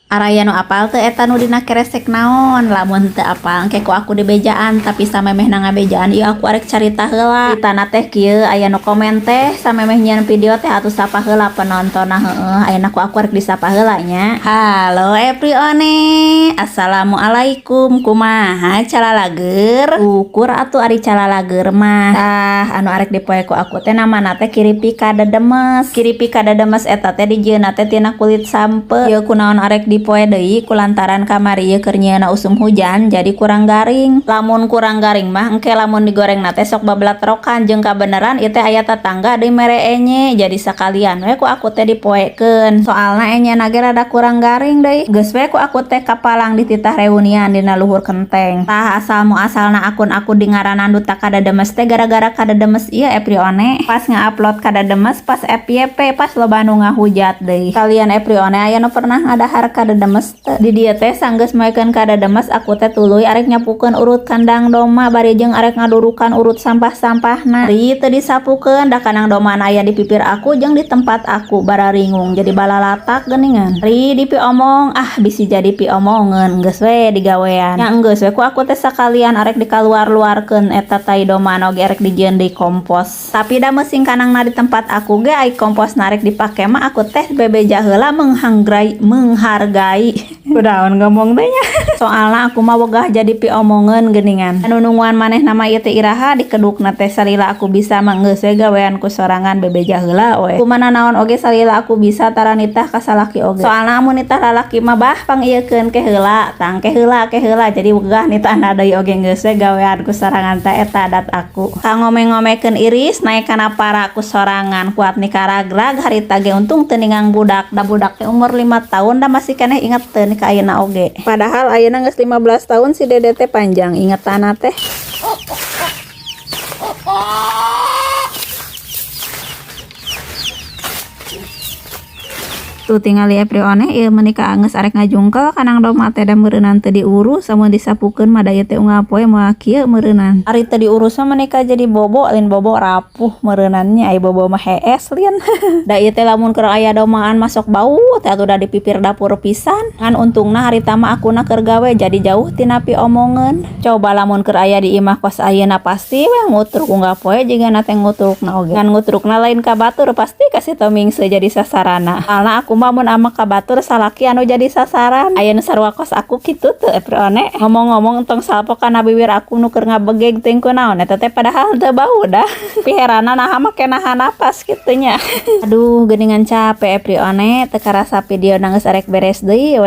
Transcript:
Araya nu apal teu eta nu dina keresek naon? Lamun teu apal, engke ku aku dibejaan, tapi samemehna ngabejaan ieu aku arek carita heula. Caritana teh kieu, aya nu komen teh samemeh nyieun video teh atuh sapa heula penontonna. Heueuh, ayeuna ku aku arek disapa heula nya. Halo everyone, assalamualaikum, kumaha calalager? Ukur atuh ari calalager mah. Tah, anu arek dipoe ku aku teh namana teh kiripik kadademes. Kiripik kadademes eta teh dijieunna teh tina kulit sampeu. Ieu kunaon arek dipoe deui? Kulantaran kamari ieu keur nyieunna usum hujan, jadi kurang garing. Lamun kurang garing mah engke lamun digorengna teh sok bablatrokan, jeung kabeneran ieu teh aya tatangga deui mere enye, jadi sakalian we ku aku teh dipoekeun. Soalna enyena ge rada kurang garing deui. Geus we ku aku teh kapalang dititah reunian dina luhur kenteng. Tah, asal muasalna akun aku dingaranan Duta Kadademes teh gara-gara kadademes ieu, everyone. Pas nga-upload kadademes pas FYP, pas loba nu ngahujat deui. Kalian everyone, aya nu pernah ngadahar kadademes teu? Di dieu teh sanggeus moekeun kadademes, aku teh tuluy arek nyapukeun urut kandang domba bari jeung arek ngadurukan urut sampah-sampahna. Ari teu disapukeun, da kandang domana aya di pipir aku jeung di tempat aku bararingung, jadi balalatak geuningan. Ari dipiomong, ah, bisi jadi piomongeun, geus we digawean. Nya enggeus we ku aku teh sakalian arek dikaluar-luarkeun eta tai domana oge arek dijieun deui kompos. Tapi da meusing kandangna di tempat aku ge, ai komposna arek dipake mah aku teh bebeja heula menghargai menghargai. Kunaon ngomong teh nya. Soalna aku mah wegah jadi piomongeun geuningan. Anu nungguan manehna mah ieu teh iraha dikedukna teh. Salila aku bisa mah geus we gawean ku sorangan, bebeja heula we. Kumaha naon oge salila aku bisa, tara nitah ka salaki oge. Soalna amun nitah lalaki mah, bah, pangiekeun ke heula, tang ke heula ke heula, jadi wegah nitahna deui oge, geus we gawean ku sorangan teh eta adat aku. Ka ngome-ngomekeun iris naek kana para ku sorangan kuat nikaragrag harita ge, untung teu ningang budak, da budak teh umur 5 tahun, da masih keneh ingeteun ka ayeuna oge. Padahal ayeuna geus 15 tahun si Dede teh, panjang ingetanna teh. Tuh, tingali everyone, ieu meuni ka geus arek ngajungkel kandang domba teh, da meureunan teu diurus. Lamun disapukeun mah da ieu teh unggal poe moal kieu meureunan. Ari teu diurus mah meuni ka jadi bobo, lain bobo, rapuh meureunan nya, ai bobo mah hees lin. Da ieu teh lamun keur aya dombaan masuk bau teh atuh, da di pipir dapur pisan. Ngan untungna harita mah akuna keur gawe, jadi jauh tina piomongeun. Coba lamun keur aya di imah kos ayeuna, pasti we ngutruk unggal poe jigana teh ngutrukna oge. Ngan ngutrukna lain ka batur, pasti ka si Tomingse jadi sasarana. Soalna aku mah mun ambek ka batur, salaki anu jadi sasaran. Aya nu sarua kos aku kitu teu, everyone? Ngomong-ngomong, entong salpo kana bibir aku nu keur ngabegeg teuing kunaon eta teh, padahal teu bau dah. Piherana naha make nahan napas kitu nya. Aduh, geuningan capek, everyone, teu karasa video geus arek beres deui we.